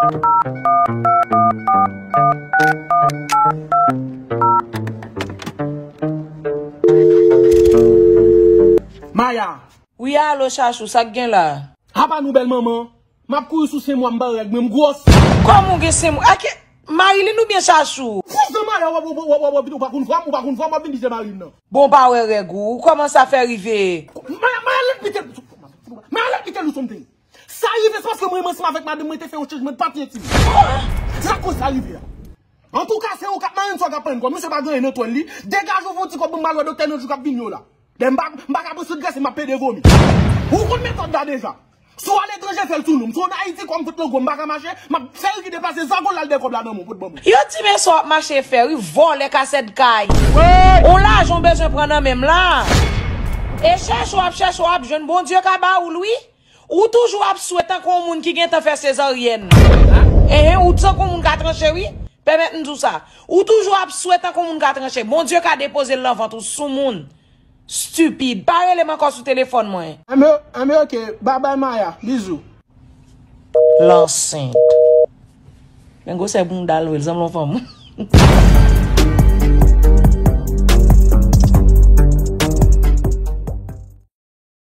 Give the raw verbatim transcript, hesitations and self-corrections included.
Maya. Wi, alo, Chachou, sa k gen la? Apa nou bèl manman? M ap kouri sou senk mwa, m pa règ, men m gwòs. Kòman w gen senk mwa? Ake Marilyn oubyen Chachou? Fou zanmay, w ap, w ap, w ap, w ap, w ap, ou pa konn vwa m, ou pa konn vwa m, w ap vin di se Marilyn nan. Bon, w pa wè règ ou, ou kòmanse ap fè rive. Maya, Maya, let me tell you something. Sa rive, se paske mwen, mwen ansanm avèk madanm mwen te fè yon chanjman de pati entim. Se sa k koz sa rive a. Antouka, se ou k ap mare m, sa w k ap pran m kòb. Misye pa gen anyen nan twèl li. Degaje w, fè yon ti kòb, ban m al wè doktè nan jou k ap vini yo la. Dè m pa, m pa ka pran sant glase, m ap pede vomi. Ou konn metòd la deja. Si w aletranje, fè l sou non m. Si w ann Ayiti, kòm fout logo, m pa ka mache, m ap fè Ricky deplase zago l al dè kòb la nan men w, pou t ban mwen. Yo di men sa w ap mache fè, wi, vòlè kasèt kay. Wi. On lajan w bezwen pran nan men m la. E chèche w ap chèche w ap jwenn, Bondye ka ba ou l, wi. Ou toujou ap swe tankou yon moun ki gentan fè sezaryèn. Enhen, ou tankou yon moun ka tranche, wi. Pèmèt m di w sa. Ou toujou ap swe tankou yon moun ka tranche. Bondye ka depoze l nan vant ou, soumoun. Stupid. Pa rele m ankò sou telefòn mwen. Enben, enben, ok. Babay, Maya. Bizou. L ansent. Men gwosè bounda l, wi, l sanble yon fanm.